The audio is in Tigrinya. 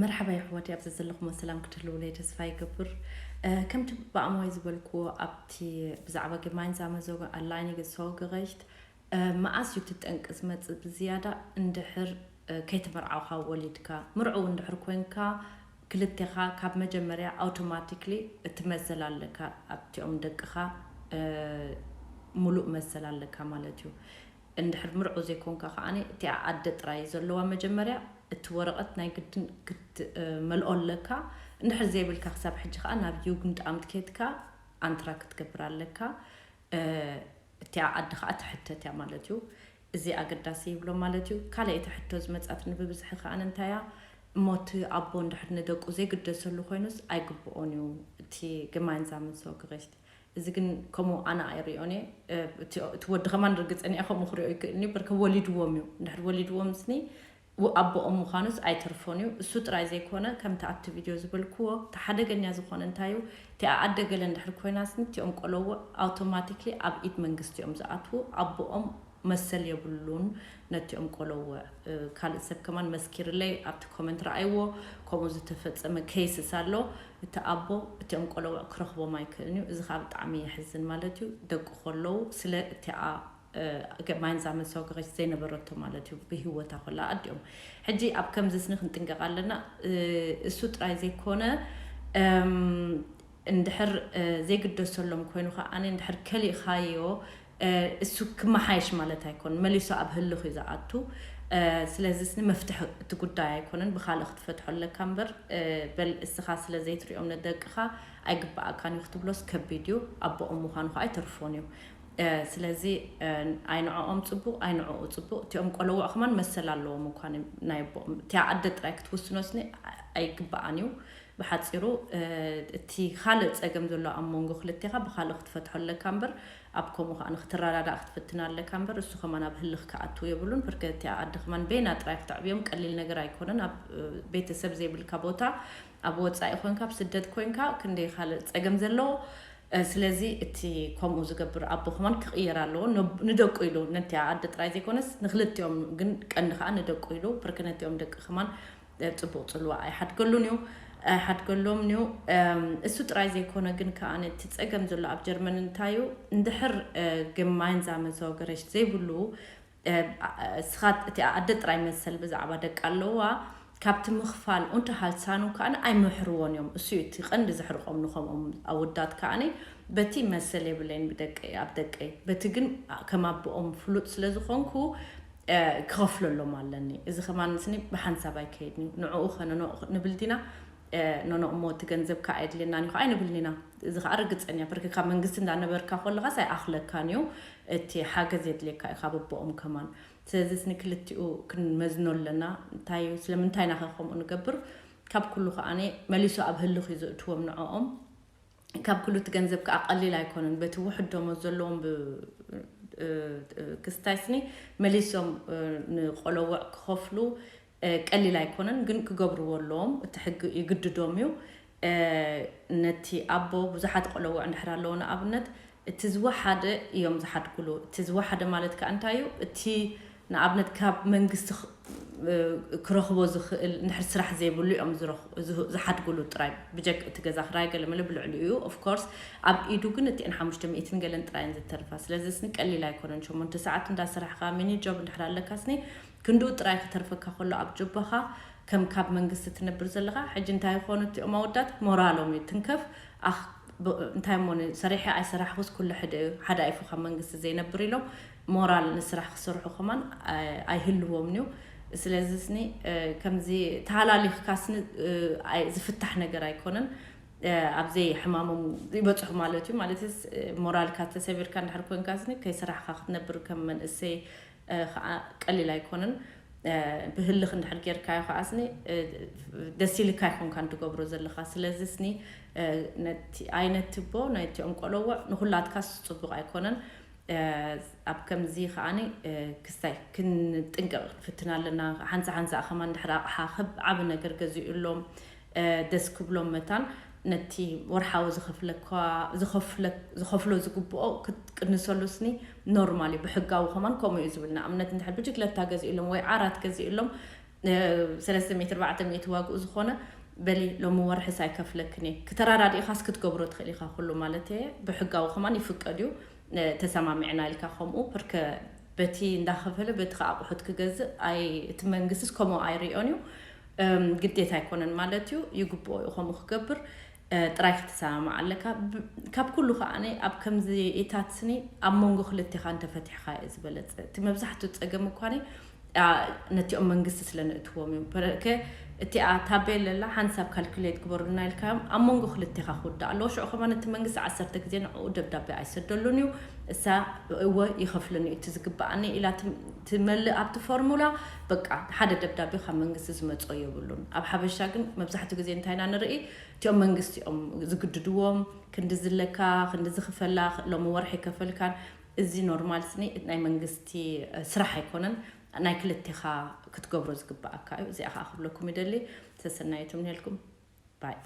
መርሓባ የሕዋት፣ ኣብዚ ዘለኹሞ ሰላም ክትህልውለይ ተስፋ ይገብር። እ፣ ከምቲ ብኣሞይ ዝበልክዎ ኣብቲ ብዛዕባ gemeinsame Sorge፣ alleinige Sorgerecht፣ እ፣ መኣስ እዩ እቲ ጠንቂ ዝመጽእ ብዝያዳ? እንድሕር፣ እ፣ ከይተመርዓውካ ወሊድካ፣ ምርዑው እንድሕር ኮንካ፣ ክልቴኻ ካብ መጀመርያ ኣውቶማቲክሊ እቲ መሰል ኣለካ፣ ኣብቲኦም ደቅኻ፣ እ፣ ሙሉእ መሰል ኣለካ ማለት እዩ። እንድሕር ምርዑ ዘይኮንካ ከዓኒ እቲኣ ኣደ ጥራይ ዘለዋ መጀመርያ እቲ ወረቐት ናይ ግድን ክትመልኦ ኣለካ። እንድሕር ዘይብልካ ክሳብ ሕጂ ከዓ ናብ Jugendamt ኬድካ ኣንትራ ክትገብር ኣለካ። እ፣ እቲኣ ኣደ ከዓ ትሕተት እያ ማለት እዩ። እዚ ኣገዳሲ ይብሎ ማለት እዩ። ካልኣይቲ ሕቶ ዝመጻትኒ ብብዝሒ ከዓኒ እንታይ እያ? እሞ እቲ ኣቦ እንድሕር ንደቁ ዘይግደሰሉ ኮይኑስ ኣይግብኦን እዩ እቲ gemeinsame Sorgerecht? እዚ ግን ከምኡ ኣነ ኣይሪኦን እየ። እ፣ እቲ እቲ ወዲ ከማን ርግጸን እያ ከምኡ ክሪኦ ይክእልኒ። በርከ ወሊድዎም እዩ። እንድሕር ወሊድዎም ስኒ ው-፣ ኣቦኦም ምዃኑስ ኣይተርፎን እዩ። እሱ ጥራይ ዘይኮነ፣ ከምቲ ኣብቲ ቪድዮ ዝበልክዎ፣ እቲ ሓደገኛ ዝኾነ እንታይ እዩ? እቲኣ ኣደ ገለ እንድሕር ኮይና ስኒ፣ እቲኦም ቆለውዕ ኣውቶማቲክሊ ኣብ ኢድ መንግስቲ እዮም ዝኣትዉ። ኣቦኦም መሰል የብሉን ነቲኦም ቆለውዕ። እ፣ ካልእ ሰብ ከማን መስኪርለይ ኣብቲ ኮመንት ረኣይዎ፣ ከምኡ ዝተፈጸመ ኬይስስ ኣሎ። እቲ ኣቦ እቲኦም ቆለውዕ ክረኽቦም ኣይክእልን እዩ። እዚ ከዓ ብጣዕሚ የሕዝን ማለት እዩ። ደቁ ከለዉ ስለ እቲኣ፣ እ፣ gemeinsame Sorgerecht ዘይነበረቶ ማለት እዩ፣ ብህይወታ ከላ ኣዲኦም። ሕጂ ኣብ ከምዚ ስኒ ክንጥንቀቕ ኣለና። እ፣ እሱ ጥራይ ዘይኮነ፣ እም፣ እንድሕር፣ እ፣ ዘይግደሰሎም ኮይኑ ከዓኒ እንድሕር ከሊእኻዮ፣ እ፣ እሱ ክመሓየሽ ማለት ኣይኮን፣ መሊሱ ኣብ ህልኽ እዩ ዝኣቱ። እ፣ ስለዚ ስኒ መፍትሒ እቲ ጉዳይ ኣይኮነን፣ ብኻልእ ክትፈትሖ ኣለካ እምበር፣ እ፣ በል እስኻ ስለ ዘይትሪኦም ንደቅኻ ኣይግበኣካን እዩ ክትብሎስ ከቢድ እዩ፣ ኣቦኦም ምዃኑ ከዓ ኣይተርፎን እዩ። እ፣ ስለዚ፣ እ፣ ኣይንዕኦም ጽቡቕ፣ ኣይንዕኡ ጽቡቕ፣ እቲኦም ቆለውዕ ከማን መሰል ኣለዎም እኳ ን-፣ ናይ ኣቦኦም። እቲኣ ኣደ ጥራይ ክትውስኖ ስኒ ኣይግበኣን እዩ። ብሓጺሩ፣ እ፣ እቲ ካልእ ጸገም ዘሎ ኣብ መንጎ ክልቴኻ ብኻልእ ክትፈትሖ ኣለካ እምበር፣ ኣብ ከምኡ ከኣ ንክትረዳዳእ ክትፍትን ኣለካ እምበር፣ እሱ ከማን ኣብ ህልኽ ክኣቱ የብሉን። ብርገ እቲኣ ኣደ ከማን በይና ጥራይ ክተዕብዮም ቀሊል ነገር ኣይኮነን። ኣብ፣ እ፣ ቤተሰብ ዘይብልካ ቦታ፣ ኣብ ወጻኢ ኮንካ፣ ኣብ ስደት ኮንካ፣ ክንደይ ካልእ ጸገም ዘለዎ። እ፣ ስለዚ እቲ ከምኡ ዝገብር ኣቦ ከማን ክቕየር ኣለዎ። ን-፣ ንደቁ ኢሉ፣ ነቲኣ ኣደ ጥራይ ዘይኮነስ፣ ንክልቲኦም ግን ቀንዲ ከኣ ንደቁ ኢሉ፣ ብርገ ነቲኦም ደቂ ከማን እ፣ ጽቡቕ ጽልዋ ኣይሓድገሉን እዩ፣ ኣይሓድገሎምን እዩ። እም፣ እሱ ጥራይ ዘይኮነ ግን ከኣ እቲ ጸገም ዘሎ ኣብ ጀርመን እንታይ እዩ? እንድሕር፣ እ፣ gemeinsame Sorgerecht ዘይብሉ፣ እ፣ ኣ-፣ እስኻ እቲ ኣደ ጥራይ መሰል ብዛዕባ ደቃ ኣለዋ፣ ካብቲ ምኽፋል Unterhaltszahlung ከኣ ኣይምሕርዎን እዮም። እሱ እዩ እቲ ቀንዲ ዘሕርቆም ንኸምኦም ኣወዳት ከኣ በቲ መሰል የብለይን ብደቀይ፣ ኣብ ደቀይ። በቲ ግን ከም ኣቦኦም ፍሉጥ ስለ ዝኾንኩ፣ እ፣ ክኸፍለሎም ኣለኒ። እዚ ከማን ስኒ ብሓንሳብ ኣይከይድን እዩ። ንዕኡ ኸነኖ ንብል ዲና? እ፣ ኖኖ እሞ እቲ ገንዘብ ከኣ ኣየድልየናን እዩ ከኣ ኣይንብልን ኢና። እዚ ከኣ ርግጸን እያ። ብርክ ካብ መንግስቲ እንዳነበርካ ከለኻስ ኣይኣኽለካን እዩ። እቲ ሓገዝ የድልየካ እዩ ካብ ኣቦኦም ከማን። ስለዚ ስኒ ክልቲኡ ክንመዝኖ ኣለና። እንታይ እዩ፣ ስለምንታይ ኢና ኸ ከምኡ ንገብር? ካብ ኩሉ ከኣኒ መሊሱ ኣብ ህልኽ እዩ ዘእትዎም ንዕኦም። ካብ ኩሉ እቲ ገንዘብ ከኣ ቀሊል ኣይኮነን። በቲ ውሑድ ደሞዝ ዘለዎም ብ-፣ እ፣ እ፣ ክስታይ ስኒ መሊሶም፣ እ፣ ንቆለውዕ ክኸፍሉ፣ እ፣ ቀሊል ኣይኮነን፣ ግን ክገብርዎ ኣለዎም። እቲ ሕጊ ይግድዶም እዩ። እ፣ ነቲ ኣቦ ብዙሓት ቆለውዕ እንድሕር ኣለዎ ንኣብነት፣ እቲ ዝወሓደ እዮም ዝሓድግሉ። እቲ ዝወሓደ ማለት ከኣ እንታይ እዩ? እቲ ንኣብነት ካብ መንግስቲ ኽ-፣ እ፣ ክረኽቦ ዝኽእል እንድሕር ስራሕ ዘይብሉ እዮም ዝረኽ-፣ ዝህ-፣ ዝሓድግሉ ጥራይ። ብጀክ እቲ ገዛ ክራይ ገለ መለ ብልዕሊኡ እዩ። Of course ኣብ ኢዱ ግን እቲአን ሓሙሽተ ሚእትን ገለን ጥራይ እየን ዝተርፋ። ስለዚ ስኒ ቀሊል ኣይኮነን። ሸሞንተ ሰዓት እንዳሰራሕካ ሚኒ ጆብ እንድሕር ኣለካ ስኒ ክንድኡ ጥራይ ክተርፈካ ከሎ ኣብ ጀቦኻ ከም ካብ መንግስቲ ትነብር ዘለኻ። ሕጂ እንታይ ይኾኑ እቲኦም ኣወዳት? ሞራሎም እዩ ትንከፍ። ኣኽ፣ ብ-፣ እንታይ እሞ ን-፣ ሰሪሐ ኣይሰራሕኹስ ኩሉ ሕደ እዩ። ሓደ ኣይፉ ካብ መንግስቲ ዘይነብር ኢሎም ሞራል ንስራሕ ክሰርሑ ከማን ኣይ-፣ ኣይህልዎም እዩ። ስለዚ ስኒ፣ እ፣ ከምዚ ተሃላሊኽካ ስኒ፣ እ፣ ኣይ-፣ ዝፍታሕ ነገር ኣይኮነን። እ፣ ኣብ ዘይሕማሞም ይበጽሑ ማለት እዩ። ማለትስ፣ እ፣ ሞራልካ ተሰቢርካ እንድሕር ኮንካ ስኒ ከይሰራሕካ ክትነብር ከም መንእሰይ፣ እ፣ ኸዓ ቀሊል ኣይኮነን። እ፣ ብህልኽ እንድሕር ጌርካዮ ኸዓ ስኒ፣ እ፣ ደስ ኢልካ ኣይኮንካን ትገብሮ ዘለኻ። ስለዚ ስኒ፣ እ፣ ነቲ፣ ኣይነቲ ኣቦ ናይቲኦም ቆለውዕ ንኹላትካስ ጽቡቕ ኣይኮነን። እ፣ ኣብ ከምዚ ኸዓኒ፣ እ፣ ክስታይ ክንጥንቀቕ ክንፍትን ኣለና። ሓንሳ ሓንሳ ከማን እንድሕር ኣቕሓ ክብ ዓቢ ነገር ገዚኡሎም፣ እ፣ ደስ ክብሎም መታን ነቲ ወርሓዊ ዝኸፍለኳ-፣ ዝኸፍለ-፣ ዝኸፍሎ ዝግብኦ ክትቅንሰሉ ስኒ ኖርማል እዩ። ብሕጋዊ ከማን ከምኡ እዩ ዝብል። ንኣብነት እንድሕር ብጅግለታ ገዚኡሎም ወይ ዓራት ገዚኡሎም ሰለስተ ሚእቲ ኣርባዕተ ሚእቲ ዋግኡ ዝኾነ በሊ ሎሚ ወርሕስ ኣይከፍለክን እየ። ክተራዳዲእኻስ ክትገብሮ ትኽእል ኢኻ ኩሉ ማለት እየ። ብሕጋዊ ከማን ይፍቀድ እዩ። ተሰማሚዕና ኢልካ ከምኡ ርከ በቲ እንዳኸፈለ በቲ ከዓ ኣቑሑት ክገዝእ ኣይ እቲ መንግስትስ ከምኡ ኣይሪኦን እዩ። ግዴታ ኣይኮነን ማለት እዩ። ይግብኦ እዩ ከምኡ ክገብር። ጥራይ ክትሰማማዕ ኣለካ። ካብ ኩሉ ከዓ ኣብ ከምዚ ኢታት ስኒ ኣብ መንጎ ክልቴኻ እንተፈቲሕካ እዩ ዝበለፀ። እቲ መብዛሕትኡ ፀገም እኳ ነቲኦም መንግስቲ ስለ ንእትዎም እዩ። እቲኣ ታቤለላ ሓንሳብ ካልኩሌት ግበሩልና ኢልካዮም ኣብ መንጎ ክልቴኻ ክውዳእ ኣለዎ። ሽዑ ከማን እቲ መንግስቲ ዓሰርተ ግዜ ንዕኡ ደብዳቤ ኣይሰደሉን እዩ። እሳ እወ ይኸፍልን እዩ እቲ ዝግበኣኒ ኢላ ትመልእ ኣብቲ ፎርሙላ። በቃ ሓደ ደብዳቤ ካብ መንግስቲ ዝመፅኦ የብሉን። ኣብ ሓበሻ ግን መብዛሕትኡ ግዜ እንታይ ኢና ንርኢ? እቲኦም መንግስቲ እዮም ዝግድድዎም። ክንዲ ዝለካ ክንዲ ዝኽፈላ ሎሚ ወርሒ ከፈልካን እዚ ኖርማል ስኒ ናይ መንግስቲ ስራሕ ኣይኮነን። ናይ ክልቴኻ ክትገብሮ ዝግበኣካ እዩ። እዚኣ ከዓ ክብለኩም ይደሊ። ሰሰናየትም ነልኩም ባይ